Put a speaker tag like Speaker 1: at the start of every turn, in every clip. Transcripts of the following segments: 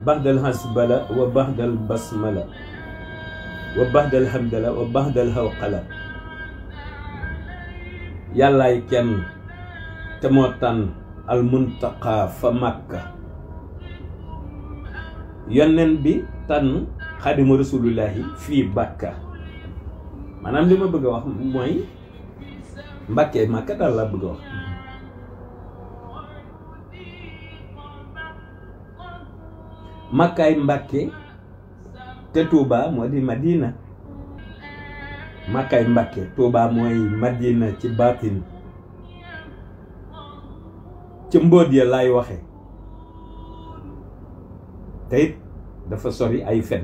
Speaker 1: baxdal hasbala wa baxdal basmala wa baxdal hamdala wa baxdal hawqala yàllaay kenn te moo tànn al muntaqa fa Makka yonnen bi tànn xaadimu rasulullahi fii Bakka maanaam li ma bëgg a wax mooy Mbàkke Makka daal laa bëgg a wax Makkaay Mbàkke te Touba moo di Madina Makkaay Mbàkke Touba mooy Madina ci baatin ci mbóot ya laay waxe te it dafa sori ay fen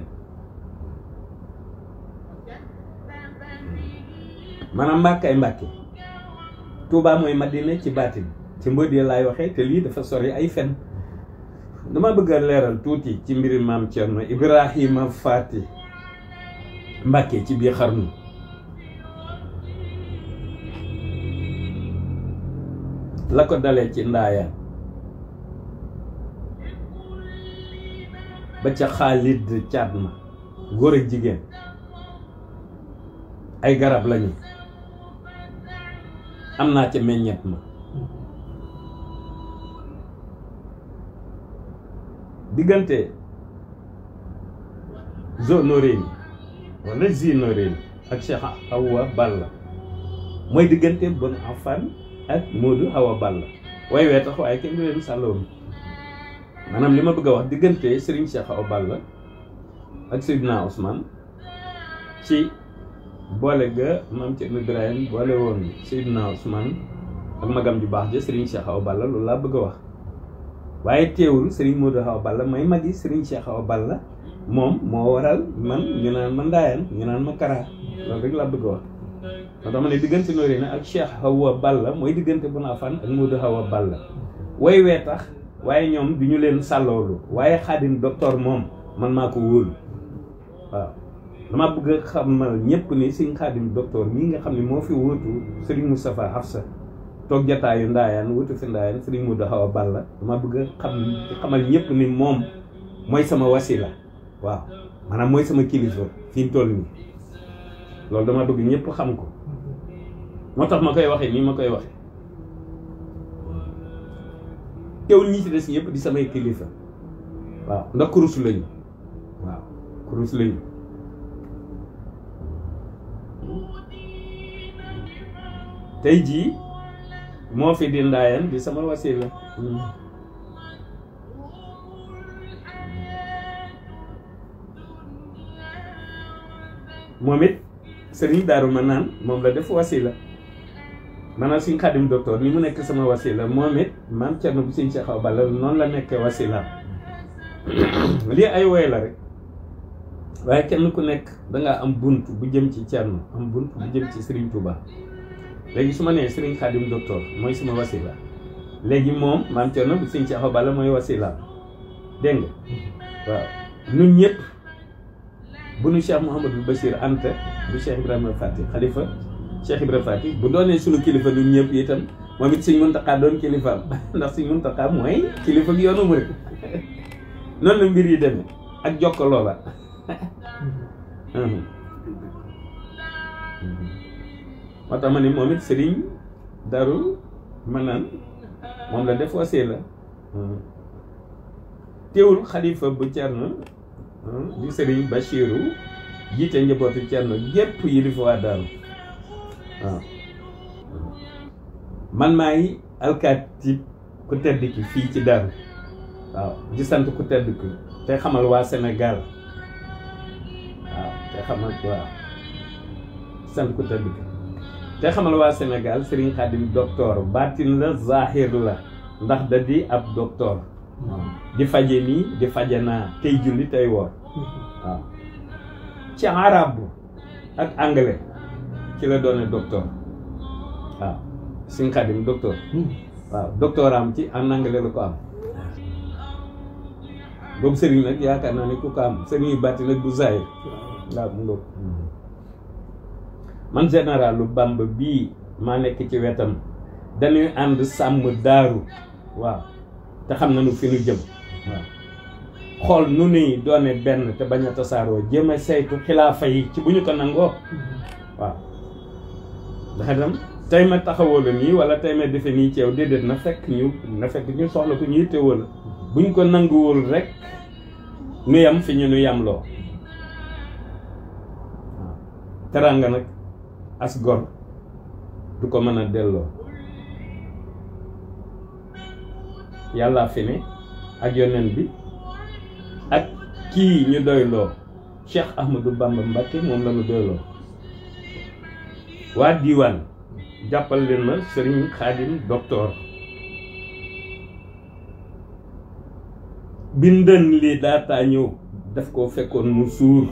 Speaker 1: maanaam Makkaay Mbàkke Touba mooy Madina ci baatin ci mbóot ya laay waxe te lii dafa sori ay fen dama bëgg a leeral tuuti ci mbiri maam Cerno Ibrahima Faati Mbàkke ci biir xarnu la ko dalee ci ndaayaan ba ca Xaalid caat ma góor ak jigéen ay garab lañu am naa ca meññet ma diggante Zonoréni wala Zinoréni ak Cheikh Awa Balla mooy diggante Bon Afan ak Modou Awa Balla way wee tax waaye kenn du leen sàlloo maanaam li ma bëgg a wax diggante Serigne Cheikh Awa Balla ak Seydina Ousmane ci boole ga maam Cerno Ibrahim boole woon Seydina Ousmane ak magam ju baax ja Serigne Cheikh Awa Balla loolu laa bëgg a wax waaye teewul Serigne Modou Awa Balla may magi Serigne Cheikh Awa Balla moom moo waral man ñu naan ma Ndaayaan ñu naan ma Kara loolu rek laa bëgg a wax moo tax ma ne diggante Noreyni ak Cheikh Awa Balla mooy diggante Bonafane ak Modou Awa Balla way wee tax waaye ñoom du ñu leen sàlloolu waaye Xaadim docteur moom man maa ko wóolu waaw dama bëgg a xamal ñëpp ni Sëñ Xaadim docteur mii nga xam ne moo fi wóotu Serigne Moustapha Hafsa toog jataayu Ndaayaan wutu fi Ndaayaan Serigne Modou Awa Balla dama bëgg a xamal ñëpp ni moom mooy sama wasila waaw maanaam mooy sama kilifa fi mu toll nii loolu dama bëgg ñëpp xam ko moo tax ma koy waxee nii ma koy waxee teewul ñi ci des ñëpp di samay kilifa waaw ndax kurus lañu waaw kurus lañu tey jii moo fi di Ndaayaan di sama wasila moom it Serigne Darou Manane moom la def wasila maanaam Sëñ Xaadim docteur ni mu nekk sama wasila moom it maam Cerno bu Sëñ Cheikh Awa Balla noonu la nekkee wasila lii ay woy la rek waaye kenn ku nekk dangaa am bunt bu jëm ci Cerno am bunt bu jëm ci Serigne Touba léegi su ma nee Serigne Xaadim docteur mooy sama wasila léegi moom maam Cerno bu Sëñ Cheikh Awa Balla mooy wasila dégg nga waaw ñun ñëpp bu nu Cheikh Mouhamadou Bachir Anta bu Cheikh Ibrahima Fati xalifa Cheikh Ibrahima Fati bu doonee sunu kilifa ñun ñëpp itam moom it Sëñ Muntaxa doon kilifaam ndax Sëñ Muntaxa mooy kilifa gi yoonu murid noonu la mbir yi demee ak jokkaloo la moo tax ma ne moom it Serigne Darou Manane moom la def wasila teewul xalifa bu Cerno di Serigne Bachiru jiite njabootu Cerno gépp yi di fa waa Daaru waaw man maay alkaati ku tedd ki fii ci Daaru waaw di sant ku tedd ki te xamal waa Sénégal waaw te xamal waaw sant ku tedd ki te xamal waa Sénégal Serigne Khadim docteur baatin la zahir la ndax da di ab docteur di faje nii di faje naa tey julli tey woor waaw ci arab ak anglais ci la doone docteur waaw Sëñ Xaadim docteur waaw docteur am ci en anglais la ko am boobu sëriñ nag yaakaar naa ne ku ko am sëriñ yu bàtti nag du zahir waaw mu ngoog man général lu Bamba bii maa nekk ci wetam dañuy ànd sàmm Daaru waaw te xam nañu fi nu jëm waaw xool nu nuy doone benn te bañ a tasaaroo jéem a saytu xilaafa yi ci bu ñu ko nangoo waaw ndax itam tey ma taxawoo la nii wala tey ma defe nii ci yow déedéet na fekk ñu soxla ko ñu yittewoo la buñ ko nanguwul rek nu yam fi ñu nu yamloo waaw teraanga nag as gor du ko mën a delloo yàlla fi ne ak yonent bi ak kii ñu doyloo Cheikh Ahmadou Bamba Mbacké moom la ñu doyloo waa diiwaan jàppal leen ma Serigne Khadim docteur bindan li daataa ñëw daf koo fekkoon mu suur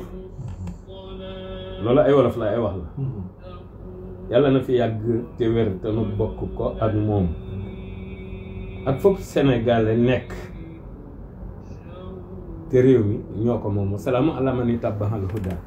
Speaker 1: loolu ay wolof la ay wax la yàlla na fi yàgg te wér te nu bokk ko ak moom ak foofu Sénégalais nekk te réew mi ñoo ko moom salaamu ala man ittabaal huda